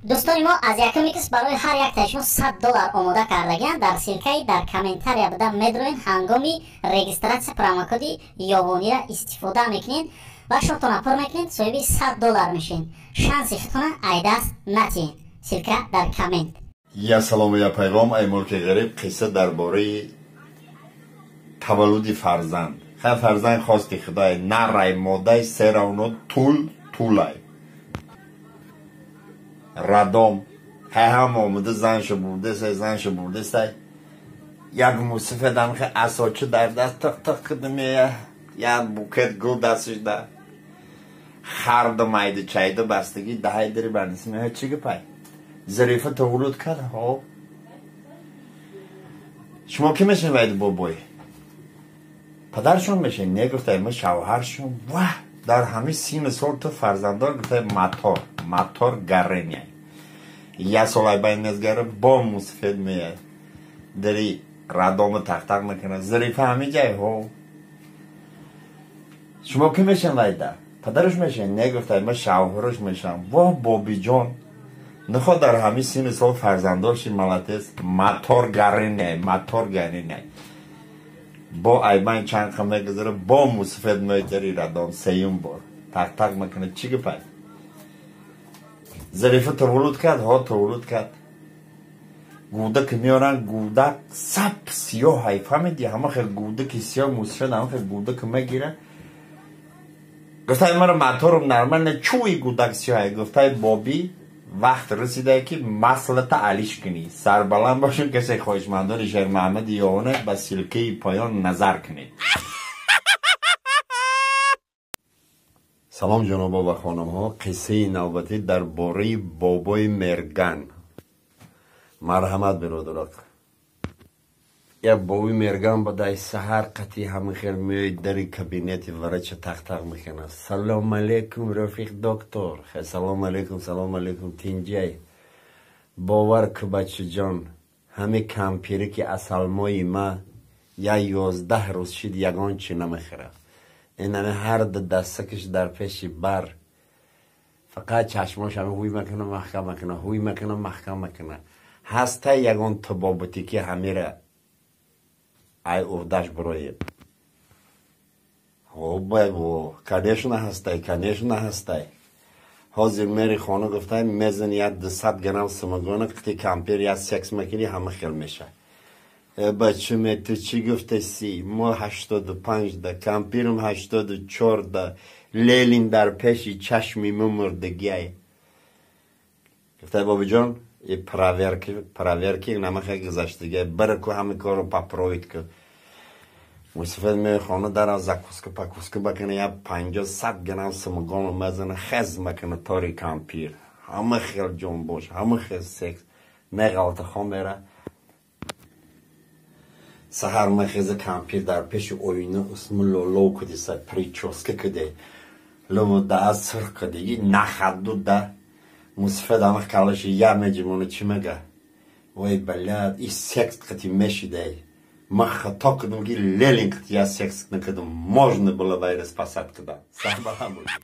Дӯстони мо, аз якуми кис барои ҳар яктаи шумо $100 омода кардагианд. Дар ссылка и дар комментария буда медроен, ҳангоми регистрация промокоди Ёвонира истифода мекунед ва шотона пур мекунед, соҳиби $100 мешед. Шанси худтона айдаст натиҳед. Ссылка дар коммент. Я салому, я пайғом ай мулки ғариб. Қисса дар бораи таваллуди фарзанд. Хай, фарзанд хости худой, нарай, модай, серавно тул тулай радом. Хай, ҳам омада, заншо бурдесай, заншо бурдесай. Як мусифедам хе асочи дар даст, тиқ тиқ кидимея, як букет гул дастишда, харду майду чайду бастагӣ даҳай дири барнисимея. Чӣ гипай, Зарифа таваллуд кард? Ҳо. Шумо ки мешавед, бобой? Падаршон мешавед? Не, гуфтай, ма шавҳаршон. Ваҳ, дар ҳамин сину сол ту фарзанддор? Гуфтай, мотор мотор гареняй. Як сол ай байн мезгара, бо мусифед меяд, дари радому тақтақ мекунад. Зарифа ҳамин ҷай? Ҳо. Шумо ки мешавайда, падараш мешавед? Не, гуфтай, ма шавҳараш мешавам. Воҳ, бобиҷон, нахо дар ҳамин сину сол фарзанддор ши, молодец. Мотор гареняй, мотор гареняй. Бо айбайн чанд қа мегузара, бо мусифед меояд дари радом, сеюм бор тақтақ мекунад. Чӣ гипай, Зарифа таваллуд кард? Ҳо, таваллуд кард. Гӯдак меоранд, гӯдак сап сиёҳай, фаҳмиди? Ҳама хел гӯдаки сиёҳ. Мусифед ҳама хел гӯдак мегира, гуфтай, мара моторум нормально, чӯи гӯдак сиёҳай. Гуфтай, бобӣ, вақт расидае ки маслата алиш кунӣ. Сарбаланд бошед. Касе хоҳишмандони Шермаҳмади Ёвона, ба ссылка и поён назар кунед. Салом, ҷанобо ва хонумҳо. Қиссаи навбатӣ дар бораи бобои Мерган. Марҳамат, биродаро. Як бобои Мерган бадай, саҳар қатъи ҳама хел меояд, дари кабинети врача тақ-тақ мекунад. Салом алейкум, рафиқ доктор. Салом алейкум, салом алейкум. Тинҷай? Бовар ку, бачаҷон, ҳами кампире ки асалмои ма я 11 рӯз шид, ягон чи намехӯрад. Инами ҳар ду дастакаш дар пеши бар, фақат чашмош ҳами ҳуй мекуна, маҳкам мекуна, ҳуй мекуна, маҳкам мекуна. Ҳаста ягон табобате ки ҳамира ай уҳдаш бироед? О, конечно ҳастай, конечно ҳастай. Ҳозир мери хона, гуфтай, мезани як 200 грамм самогона, қити кампир як секс мекунӣ, ҳама хел меша. Э, бачуме, ту чӣ гуфтаси? Мо 85 да, кампирам 84 да, Ленин дар пеши чашми мо мурдагиай. Гуфтай, бобиҷон, и проверки, проверки намахе гузаштагиай, бира ку, ҳами корро поправить ку. Мусифед меои хона, дара закуска пакуска бакана, як 50, 100 грамм самогону мезана, хез мекана тори кампир, ҳама хел ҷонбош, ҳама хел секс меғалта, хон мера. Саҳар мехеза, кампир дар пеши оина усму лолов кудиса, причёска куде, луву даа сурх кудеги, нахаду да. Мусифед ҳама калаши я меҷимона, чӣ мега? Вой, блядь, и секс қати мешидай, ма хато кудам ки Ленин қати я секс накардам, можно было вайра спасать куда. Сарбаланд бошед.